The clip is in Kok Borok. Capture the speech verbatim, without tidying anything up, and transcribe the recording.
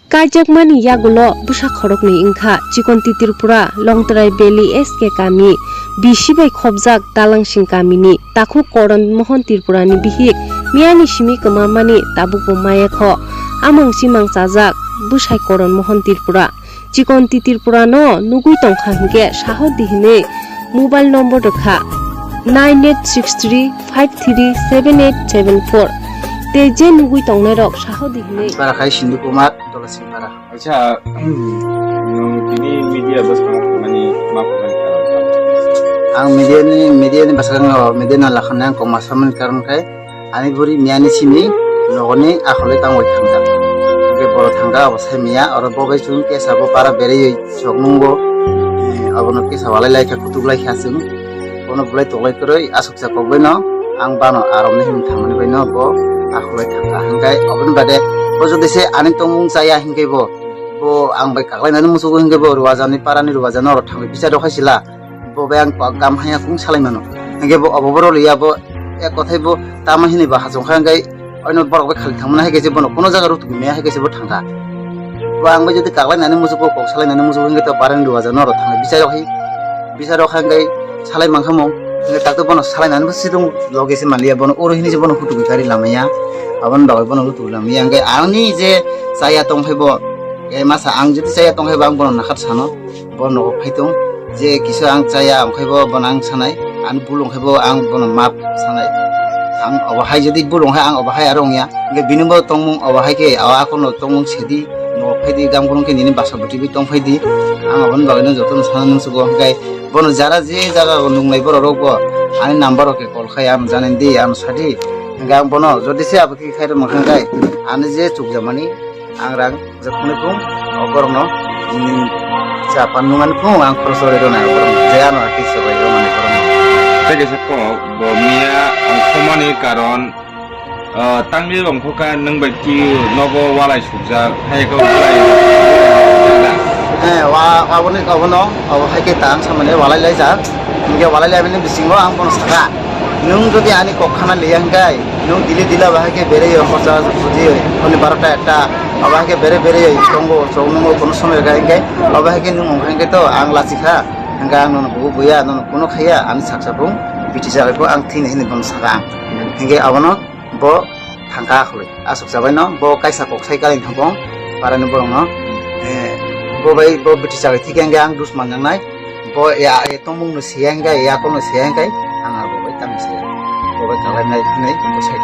Kaijakmani yagulo bwsa khoroknwi wngkha Chikonti Tripura, Longtrai Valley S K kami, bisi bai khopjak Dalangsing kamini takhuk Koron Mohon Tripurani bihik miyani simi kwmamani tabukbo mayakho. Amang chimang chajak bwsai Koron Mohon Tripura. Chikonti Tripurano nugwi tongkha hinkhe sahodi hinwi mobile number rwkha nine eight six three five three seven eight seven four. Tei je nugwi tongnairok sahodi hinwi. Para khai Sindhu Kumar, Dolasingpara. Acha, nwng tini media bwskango thangmani ma phunani karon tamo? Ang media ni, media ni bwskango, media no lakhani ang kok ma samani karon khe, ani buri miyani simi nogoni akhole tangwi thangjak. Hwnkhe boro thangkha abo sai miya, oro bo bai chwng kesa bo para beraiwi chok nungo, eh, abono kesa walai lai kha, kutuk lai kha chwng. Bono bulai toklai kwrwi aswk Jakob bai no ang bano arom ni hinwi thangmani bai no bo akhulai thangkha. Hingkai oboni bade bo jodi se ani tongmung chaya hingkai bo, bo ang bai kaklainani musugo hingkai bo Ruwajani parani Ruwajani oro thangwi bichar rok hai sila. Bo bai ang gam haya kung salai mano. Hingkai bo obo boro liya bo ek kothai bo tama hinwi bo hachong kha hingkai Oino borok bai khali thangmani hai khe se bono kuno jaga rutugwi maya hai khe se bo thangkha. Bo ang bai jodi kaklai nani musugo kok salai nani musugo hingke to barani Ruwajani oro thangwi bichai rok hai, bichai rok hai hingke salai mankha mo. Hingke takto bono salai nani bo sidung loge se manliya bono oro hini se bono hutugwi gari lamaya. Aboni bagwi bono hutugwi lamaya hingke ani je chaya tong phai bo, eh, masa ang jodi chaya tong phai bo ang bono nakhar sano. Bo nogo phai tong je kisa ang chaya, ang khai bo bono ang sanai, ani bul ang khai bo ang bono map sanai. Ang obo hai jodi bul ang khai ang obo hai aro ongya, hingke bini bo tongmung obo hai khe, awa akono tongmung sedi, nogo phai di, gam gurung khe nini basa bwtwi bi tong phai di. Ang aboni bagwi no jotono sana nung sugo, hingke bono jara je jaga o nunglai borok rok bo ani number rok khe call khai ano janani di, ano sadi. Hingke ang bono jodi se abo khe khai rw mankha hingke ani je chukjamani ang rang Jakhungni phung, o borokno, mm, cha pan nungani phung, ang khoroksa rwi rwnai o borokno, je ano hakhe se bai rwnani borokno. Tei kaisa kok, bo miya ang khomani karon, ah, tangwi rong kho kha, nwng bai twi nogo walai sukjak, hai khe walai sukjak da? Eh, wa-, aboni, abono, abo hai khe ta ang samani walai laijak, hinkhe walai laimani bisingo ang bono sakha. Nwng jodi ani kok khana liya hingkai, nwng dili dila bahai khe berei yo, khorsa buji, honi barota ekta, abo hai khe berei berei tongo, chwng nungo kono somoi kha hingkai, abo hai khe nwng ongkha hingkai to ang lachi kha, hingkai ang nono bugo buya, nono kono khaiya, ani saksa bung biti jagai bo ang thini hini bono saka ang. Hingkai abono bo thangka khwlwi, aswk chabai no bo kaisa kok sai kali thangkong, parani borok no, eh, bo bai bo biti jagai thik hingkai ang dus manjaknai, bo ya, ya tongmung no siya hingkai, ya kono siya hingkai, ang abo bai tamo siya, bo bai kalai nai hinwi bo sai.